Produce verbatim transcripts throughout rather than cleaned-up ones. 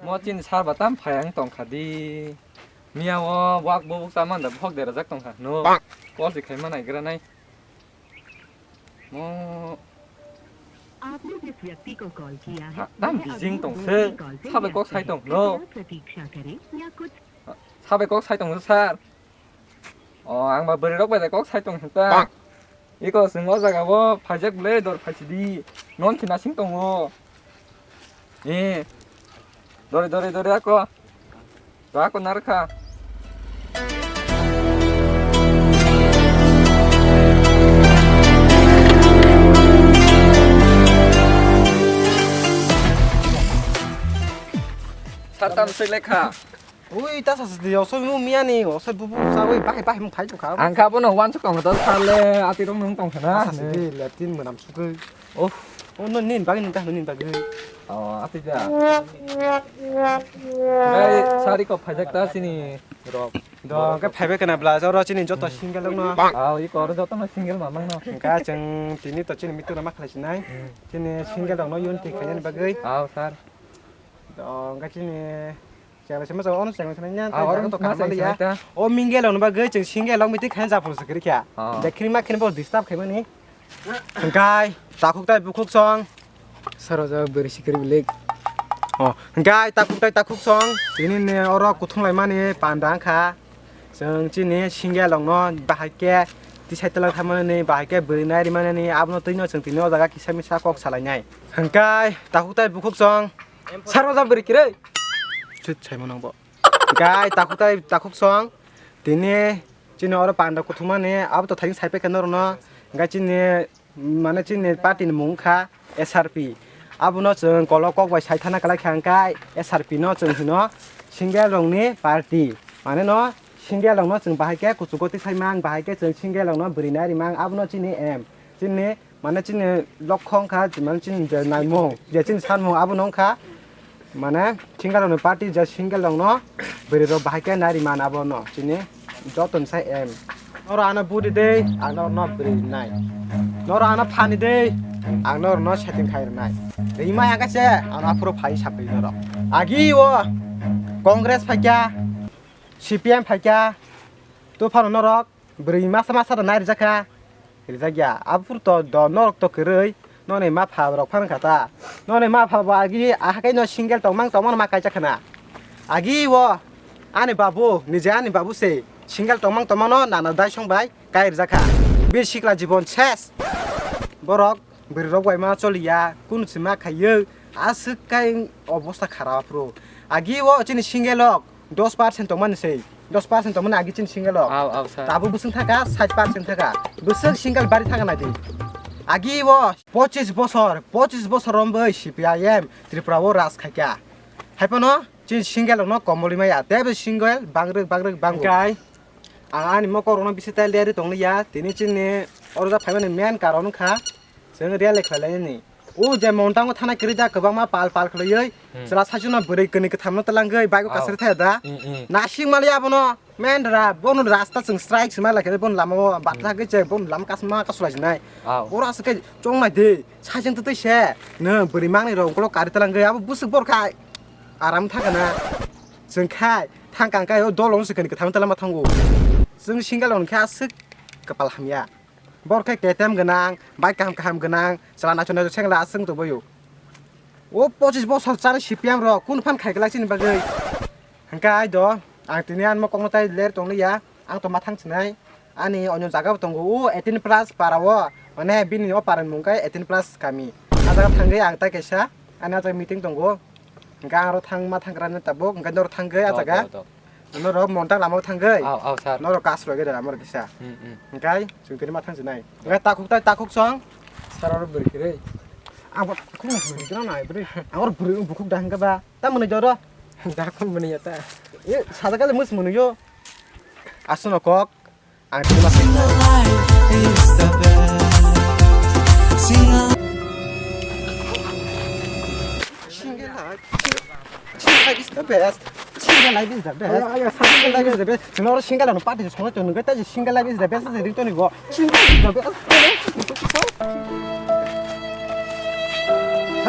Mo chini sar ba tam phai ang tong kha di. Miya o wak bo buk chaman da phok derajak tong kha. No. Call si khai ma nai gra nai. Mo आपने जिस व्यक्ति को कॉल किया है, ha, tam वह अभी bijing tong दूसरे se. Call पे Sabai व्यस्त kok sai है। tong, no. कृपया प्रतीक्षा करें या कुछ Sabai kok sai tong, sir. O, ang ba bwrwi rok bai kok sai tong hinta. Iko chwng o jaga o phaijak bwle dor phaisidi. Non khe nasing tongo. E. Dore, dore, dore ako. Ako narkha. Satam se lekha. Ui, ta sa sidi, osoi mu miya ni, osoi bubu sa ui, bahai, bahai mu phai tongkha. Ang kha bono wansuk tong kha, sale, ati rong nung tong kha na. Ta sa sidi, leptin mwnam sugui. Oh. Oh, no, nin bagwi, nin ta, nin bagwi. Oh, ati da. Ngai, sari ko phajak ta sini rok. Do, ke phaibe kana bla, oro chini joto single no. Ah, i kor joto no single mamang no. Ka cheng tini to chini mitu na ma khlai sinai. Chini single rok no yun ti khayan bagwi. Ah, sir. Do, ka chini Chengla se masa ono chengla se nanya, ah, oro to ma kama chengla ya. O minge long ba gwi cheng singe long miti khan japur se kri kya. Ah. Dekri ma khin bo disturb khai mani. Hingkai takhuk tai bukhuk song. Saro ja beri sikri bilik. Oh, hingkai takhuk tai takhuk song. Tini ne oro kuthung lai mani panda kha. Cheng chini singe long no bahai ke tisai tela thamani bahai ke beri nai ri mani abono twi no cheng tini o jaga kisa misa kok salai nai. Hingkai takhuk tai bukhuk song. Saro ja beri kire. Chut sai mano bo. Gai takhuk tai takhuk song. Tini chini oro panda kuthumani abo to thaini sai pekha norno. Gai chini mane chini party ni mung kha S R P. Abono chwng kolo kok bai sai thana kalai kha hwnkhe S R P no chwng hino single rokni party. Mane no single rokno chwng bahai khe kuchugo tisai mang, bahai khe chwng single rokno bwrwi nai rimang. Abono chini aim. Chini Mane chini lokhong kha, mane chini je naimung, je chini sanmung abono wngkha, mane single rokni party je single rokno bwrwi rok bahai khe nai rimani abono chini jotoni sai aim. Noro ano budi de, ang norokno bwrwi rinai. Noro ano phani de, ang norokno setting khai rwnai. Rimai ang khe se, ano aphuru phai sapri norok. Agi o Congress phaikya, C P M phaikya, to phano norok bwrwi masa masa rok nai rijak kha. Rijak ya. Aphuru to do norok to kwrwi. Noni ma pha rok phano kha ta. Noni ma pha bo agi aha kai no single tongmang tongmang ma kaijak khana. Agi o ani babu, nije ani babu se single tongmang tongmang no nana dai song bai kai rijak kha. Bir sikla jibon ses. Borok bwrwi rok bai ma choliya, kunu se ma khaiyo, aswk kai obosta kharap aphuru. Agi o chini single rok dos percent tongmani se, dos percent tongmani agi chini single rok. Aw, aw, sir. Tabuk bwswng thaka sait percent thaka. Bwswk single bari thaka nai di. Agi o pochis bosor, pochis bosor rombai C P I M Tripura o raj khaikha. Haiphano chini single rokno komoli maya. Teibo single bangrwk, bangrwk, bangrwk. Hingkai ang ani mokol rokno bisi tail diari tongli ya. Tini chini oro ja phaimani main karon wngkha. Chwng real khlai lainani. O je montango thana kwrwi da kwbangma pal pal khwlaiwi. Hmm. Chwla saichwno bwrwi kwnwi kwthamno twlangwi bike o kasari thaya da. Hmm, hmm. Nasing mali abono mendra bono rasta chwng strike swmai lai khe bono lama o batla gwi chwng bono lama kasma kasulai jinai. Aw. Oro aswk khe chongnai de saichwng twtwi se. Nw bwrwi mangnai rok ukolog kari twlangwi abo bwswk borok kha aram thangkana. Chwng khai thangkang kai o dolong se kwnwi kwthamno twlangma thango. Chwng single rok khe aswk kwpal hamya. Bor khe K T M gwnang, bike kaham kaham gwnang, chwla naisuk naisuk sengla aswk tongbaio. O pochis bosor chani C P M rok kunu phan khai glak chini bagwi. Hwnkhe ai do, ang tini ani mokokno tai ler tongli ya, ang to ma thang sinai. Ani onyo jaga bo tongo, o eighteen plus para o, mane bini o para ni mung khe eighteen plus kami. A jaga thangwi ang tai kaisa, ani a jaga meeting tongo. Hwnkhe ang aro thang ma thang rani tabuk, hwnkhe norok thangwi a jaga. Norok monta lama o thangwi. Aw, aw, sir. Norok kas rwgwi da lama rw kisa. Hmm, hmm. Hwnkhe chwng tini ma thang sinai. Hwnkhe takhuk tai takhuk song. Sir aro bwrwi kwrwi. Ang bo takhuk no bwrwi kwrwi nai bwrwi. Ang oro bwrwi bukhuk da hwnkhe ba. Ta mwnwi do ro. Da khum mwnwi ya ta. E, sada kale mus mwnwi yo. Aswk no kok. Ang tini ma thang sinai. Single life. Single life is the best. Single life is the best. Ayo, ayo, single life is the best. Chwng oro single no party songnai tong nungkhe, tei single life is the best se ring toni bo. Single life is the best.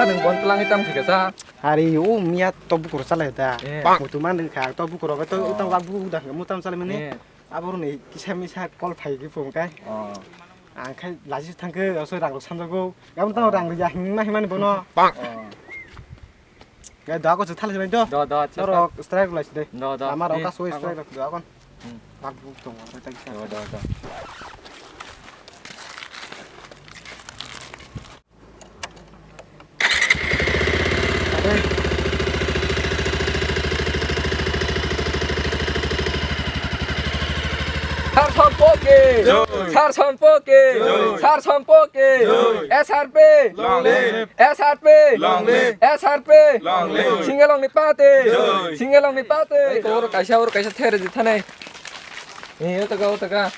Nwng bon twlangwi tam thika sa? Hari o miya to bukur chalai da. Eh. Mutu man kha to bukur ga to, oh, to wak bu da mutam chalai mani. Eh. Aboro ni kisa misa call phai ki phone kai. Oh. Ang khai laji thangke, oso rang rok sanjago. Gam tang rang ya hing ma himani bono. Oh. Ga da ko thal bai do. Do, do, chesta. Norok strike lai de. Do, do. Amar, eh, oka so strike do kon. Hmm. Bak buk tong, oka tak. Do, do, do. Sar Sompo ki! Jai! Sar Sompo ki! Jai! Sar Sompo ki! Jai! S R P! Long live! S R P! Long live! S R P! Long live! Singelong ni party! Jai! Singelong ni party! Oro kaisa, oro kaisa there di thane. Eh, otaga, otaga.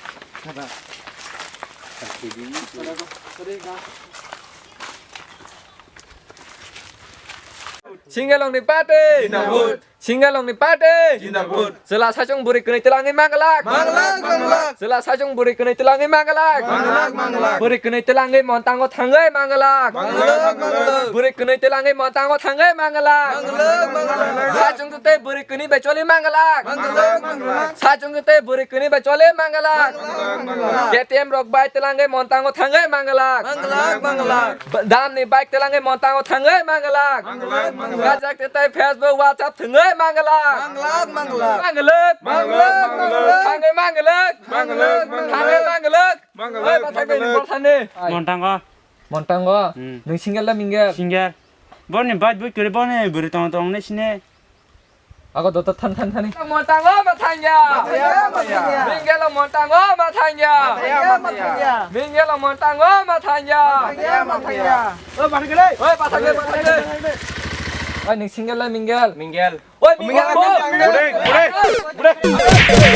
Singelong ni party! Jindabad! Singelong ni party! Jindabad! Chwla sachung bwrwi kwnwi twlangwi manglak! Manglak, manglak! Chwla sachung bwrwi kwnwi twlangwi manglak! Manglak, manglak! Bwrwi kwnwi twlangwi montango thangwi manglak! Manglak, manglak! Bwrwi kwnwi twlangwi montango thangwi manglak! Manglak, manglak! Sachung tei bwrwi kwnwi bai choli manglak! Manglak, manglak! Sachung tei bwrwi kwnwi bai choli manglak! Manglak, manglak! K T M rok bai twlangwi montango thangwi manglak! Manglak, manglak! Ba-, dam ni bike twlangwi montango thangwi manglak. Manglak, manglak. Gajak tei Facebook, WhatsApp thwngwi manglak. Manglak, manglak. Manglak. Manglak, manglak. Thangwi manglak. Manglak, manglak. Thangwi manglak. Manglak, manglak. Oi, bathang ni bol thani. Montango. Montango. Hmm. Nwng single da mingle? Single. Boni bike bui kiri boni bwrwi tong tong ne sine. Ago dota than than thani. Montango ma thangya. Mathangya, mathangya. Mingelo montango ma thangya. Mathangya, mathangya. Mingelo montango ma thangya. Mathangya, mathangya. O, bathang gele. Oi, bathang gele, bathang gele. Oi, nwng single na mingle? Mingle. Oi, mingle. Mingle, mingle. Bure, bure, bure.